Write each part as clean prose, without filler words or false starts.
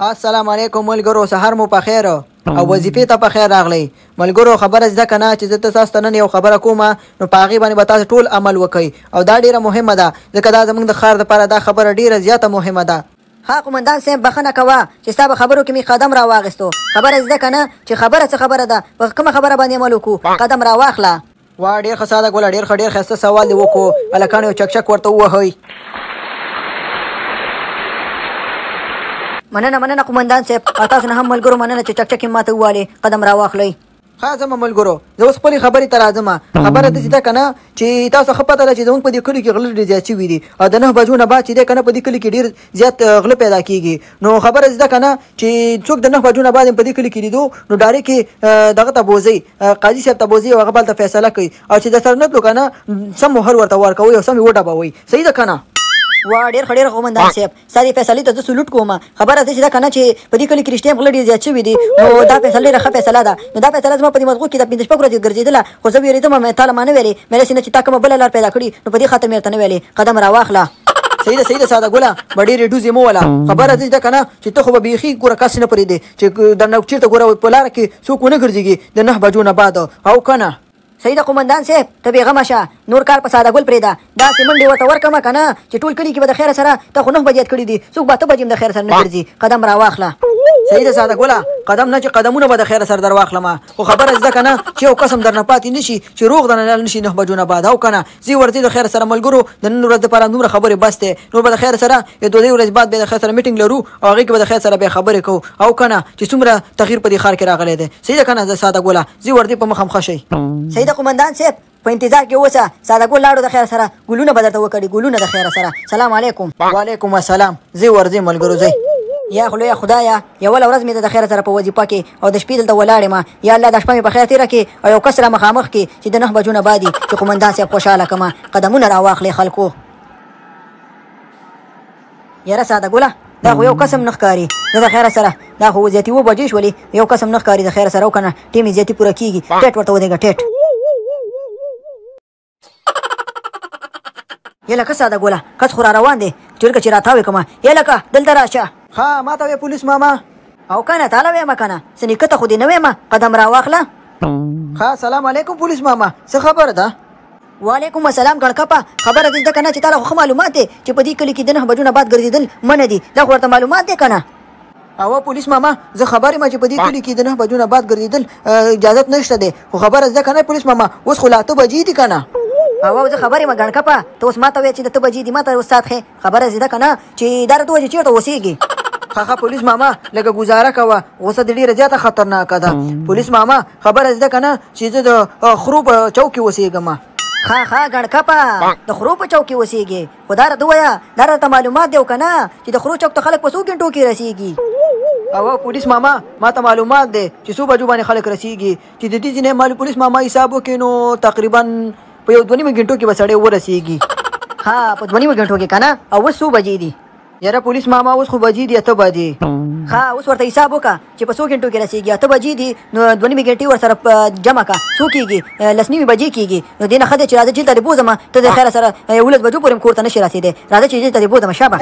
السلام علیکم ملګرو، سهار مو په خیر او وظیفې ته په خیر راغلی. ملګرو خبره زده کنه چې زه تاسو ته نن یو خبره کوم، نو په هغې باندې به تاسو ټول عمل وکئ او دا ډیره مهمه ده، ځکه دا زموږ د ښار دپاره دا خبره ډیره زیاته مهمه ده. ها قومندان صاحب، بخښنه کوه چې ستا په خبرو کې مې قدم را واغستو. خبره زده کنه چې خبره څه خبره ده، په کومه خبره باندې عمل وکړو؟ قدم را واخله. وا ډېر ښه ساده ګله، ډېر ښه، ډېر ښایسته سوال دې وکړو. هلکانو یو چکچک ورته ووهئ. مننه مننه قومندان صاحب، او تاسو نه هم ملګرو مننه چې چکچک یې ماته ووالې. قدم را واخلئ. ښه ځمه ملګرو، زه اوس خپلې خبرې ته راځم. خبره داسې ده که نه چې تاسو ښه پته ده چې زموږ په دې کلي کې غله ډېر زیات شوي دي، او د 9 بجو نه بعد چې دی که نه په دې کلي کې ډېر زیات غله پیدا کېږي. نو خبره داسې ده که نه چې څوک د 9 بجو نه بعد په دې کلي کې لیدو، نو ډایرک یې دغه ته بوځئ، قاضي صاحب ته بوځئ او هغه به هلته فیصله کوي، او چې در سره نه تلو که نه سم مهر ورته ورکوئ او سم یې وډبوئ. صحیح ده که نه؟ وا ډېر ښه، ډېر ښه قومندان صاحب، ستا دې فیصلې ته زه سلوټ کوم. خبره داسې ده که نه چې په دې کلي کې رښتیا هم غله ډېر زیات شوي دي، نو دا فیصله ډېره ښه فیصله ده. نو دا فیصله زما په دې مزغو کې د 5 شپږ ورځې ګرځېدله، خو زه وېرېدم، مې تا له ما نه ویلې، مې داسې نه چې تا کومه بله لار پیدا کړي، نو په دې خاطر مې درته نه ویلې. قدم را واخله. صحیح ده، صحیح ده ساده ګله، به ډېرې ډوزې مه وله. خبره داسې ده که نه چې ته خو به بیخي ګوره کس نه پرېږدې چې درنه چېرته ګوره په لاره کې څوک ونه ګرځېږي د 9 بجو نه بعد، او که نه؟ صحیح ده قومندان صاحب، ته بېغمه شه، نور کار په ساده ګل پرېږده. داسې منډې ورته ورکمه که نه چې ټول کلي کې به د خیره سره ته خو 9 بجې یاد کړي دي، څوک به 8 بجې هم د خیره سره نه ګرځي. قدم را واخله. صحیح ده ساده ګله، قدم نه چې قدمونه به د خیره سره در واخلم، خو خبره زده که نه چې یو قسم درنه پاتې نه شي چې روغ درنه لاړ نه شي 9 بجو نه بعد، او که نه؟ ځي ورځي د خیره سره ملګرو، د نن ورځ دپاره دومره خبرې بس دی. نور به د خیره سره یو دوه درې ورځې بعد بیا د خیر سره میټینګ لرو او هغې کې به د خیر سره بیا خبرې کوو، او که نه چې څومره تغییر په دې ښار کې راغلی دی. صحیح ده که نه ساده ګله؟ ځي ورځي په مخه ښه شئ. صحیح ده قومندان صاحب، په انتظار کې اوسه. ساده ګل لاړو د خیر سره، ګلونه به درته وکړي، ګلونه د خیره سره. سلام علیکم. وعلیکم السلام. ځي ورځي ملګرو ځئ. یا خو لویه خدایه، یوه ورځ مې د خیره سره په وظیفه کې او د شپې دلته ولاړ یم. یا الله دا شپه مې په خیر تېره کړې او یو کس را مخامخ کړي چې د 9 بجو نه بعد چې قومندان صاحب خوشحاله کړم. قدمونه را واخلې خلکو. یاره ساده ګله، دا خو یو قسم نه ښکاري زه د خیره سره، دا خو زیاتې 7 بجې شولې، یو قسم نه ښکاري د خیره سره، او که نه ټیم یې زیاتې پوره کېږي. ټیټ ورته ودرېږه، ټیټ. یله که ساده ګله، کس خو را روان دی، چېرته چې راتاوې کړم. یله که دلته راشه. ښه ما ته وایې پولیس ماما؟ او که نه تا له وایم که نه، څه نیکه ته خو دې نه وایم. قدم را واخله. ښه سلام علیکم پولیس ماما، څه خبره ده؟ وعلیکم السلام ګڼکپه. خبره دې ده که نه چې تا له خو ښه معلومات دی چې په دې کلي کې د 9 بجو نه بعد ګرځېدل منع دي، دا خو ورته معلومات دی که نه؟ اوه پولیس ماما، زه خبر یم چې په دې کلي کې د 9 بجو نه بعد ګرځېدل اجازت نشته دی، خو خبره زده که نه پولیس ماما، اوس خو لا 8 بجې دي که نه؟ اوه زه خبر یم ګڼکپه، ته اوس ما ته وایې چې د 8 بجې دي، ما ته اوس ساعت ښې. خبره زده که نه چې دا راته ووایه چې چېرته اوسېږي؟ ښه ښه پولیس ماما، لږه ګوزاره کوه، غوسه دې ډېره زیاته خطرناکه ده. پولیس ماما خبره زده که نه چې زه د خرو په چوک کې اوسېږم. ښه ښه ګڼکپه، د خرو په چوک کې اوسېږې، خو دا راته ووایه، دا راته معلومات دی او که نه چې د خرو چوک ته خلک په څو ګنټو کې رسېږي؟ اوه پولیس ماما، ما ته معلومات دی چې څو بجو باندې خلک رسېږي، چې د دې ځینې مالو پولیس ماما حساب وکړي نو تقریبا په یو 2.5 ګنټو کې به سړی ورسېږي. ښه په 2.5 ګنټو کې که نه؟ او اوس څو بجې دي؟ یاره پولیس ماما اوس خو بجې دي 8 بجې. ښه اوس ورته حساب وکړه چې په څو ګنټو کې رسېږي. 8 بجې دي نو 2.5 ګنټې ورسره جمع کړه، څو کېږي؟ 10:30 بجې کېږي. نو دې نه ښه دی چې راځه جېل ته دې بوځم، ته د خیره سره 11 بجو پورې هم کور ته نه شې رسېدی. راځه چې جېل ته دې بوځم. شابه.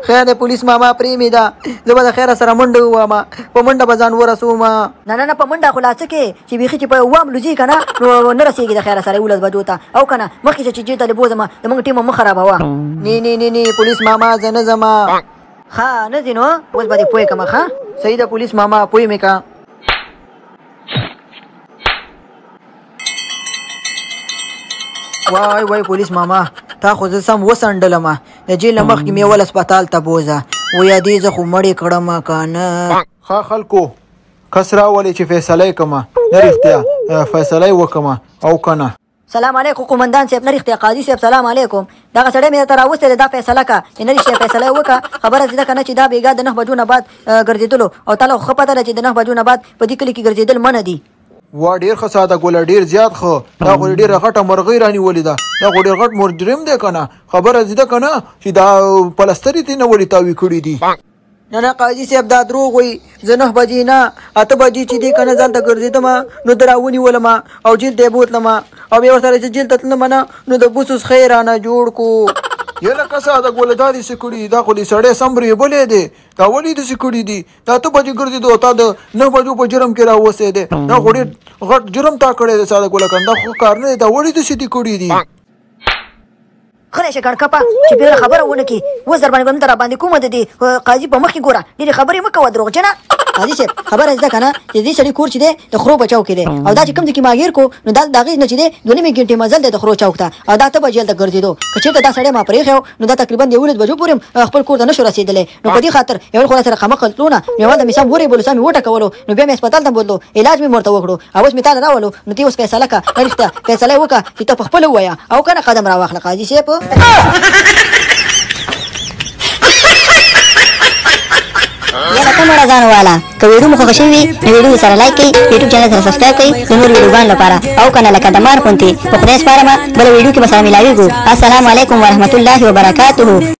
خیر دی پولیس ماما، پرې مې ده، زه به د خیره سره منډه ووهم، په منډه به ځان ورسوم. نه نه نه، په منډه خو لا څه کې چې بیخي چې په وام لوځي که نه نو نه رسېږي د خیره سره 11 بجو ته، او که نه مخکې چې جېل ته دې بوځم، زموږ ټیم مه خرابوه. نه نه نه نه پولیس ماما، زه نه ځم. ښه نه ځې نو اوس به دې پوه کړم. ښه صحیح ده پولیس ماما، پوه مې کړه. وای وای پولیس ماما، تا خو زه سم وسنډلم، د جېل نه مخکې مې اول هسپتال ته بوځه، ویا دې زه خو مړې کړم که نه. ښه خلکو، کس راولئ چې فیصله یې کړم، نه رښتیا فیصله یې وکړم او که نه؟ سلام علیکم قومندان صاحب. نه رښتیا قاضي صاحب سلام علیکم. دغه سړی مې درته راوستی دی، دا فیصله که چې نه رښتیا فیصله یې وکړه. خبره دې ده که نه چې دا بېګا د 9 بجو نه بعد ګرځېدلو، او تا له خو ښه پته ده چې د 9 بجو نه بعد په دې کلي کې ګرځېدل منع دي. وا ډېر ښه ساده ګله، ډېر زیات ښه، دا خو ډېره غټه مرغۍ رانیولې ده، دا خو ډېر غټ مجرم دی که نه؟ خبره دې ده که نه چې دا پلسترې دې نه ولې تاوې کړي دي؟ نه نه قاضي صاحب دا دروغ وایي، زه 9 بجې نه 8 بجې چې دی که نه ځان ته ګرځېدم نو ده راونیولم او جیل ته یې بوتلم او بیا ورسره چې جیل ته تلم نه نو د بوسو څخه یې رانه جوړ کو. یله ساده ګله دا دې څه کړي؟ دا خو دې سړی سم رېبلی دی، دا ولې داسې کړي دي؟ دا 8 بجې ګرځېدو او تا د 9 بجو په جرم کې راوستی دی، دا خو ډېر غټ جرم تا کړی دی ساده ګله، که دا خو کار نه دی، دا ولې داسې دې کړي دي؟ غلی شه کڼکپه چې بېله خبره ونه کړي، اوس در باندې به در باندې کومه د دې قاضي په مخ کې ګوره ډېرې خبرې مه کوه دروغجنه. قاضي صاحب خبره زده که نه چې دې سړي کور چې دی د خرو په چوک کې دی او دا چې کوم ځای کې ما ګیر کو نو دا د هغې نه چې دی 2.5 ګنټې مزل دی د خرو چوک ته او دا 8 بجې هلته ګرځېدو، که چېرته دا سړی ما پرېښی و نو دا تقریبا د 11 بجو پورې هم خپل کور ته نه شو رسېدلی، نو په دې خاطر یو خو سره قمقل تلو نه نو یوه مې سم ورېبلو، سم مې وټکولو، نو بیا مې هسپتال ته بوتلو، علاج مې ورته وکړو او اوس مې تا له راولو، نو ته اوس فیصله که، نه رښتیا فیصله یې وکړه چې ته په خپله ووایه او که نه قدم راواخله قاضي صاحب. یاره ته مړه ځان والا، که ویډیو مو خوښه شوې وي نو ویډیو سره لایک کړئ، یوټیوب چینل سره سبسکرایب کړئ د نورو ویډیوګانو لپاره، او که نه لکه د مار غوندې په خدای سپارمه، بله ویډیو کې به سره میلاویږو. السلام علیکم ورحمت الله وبرکاته.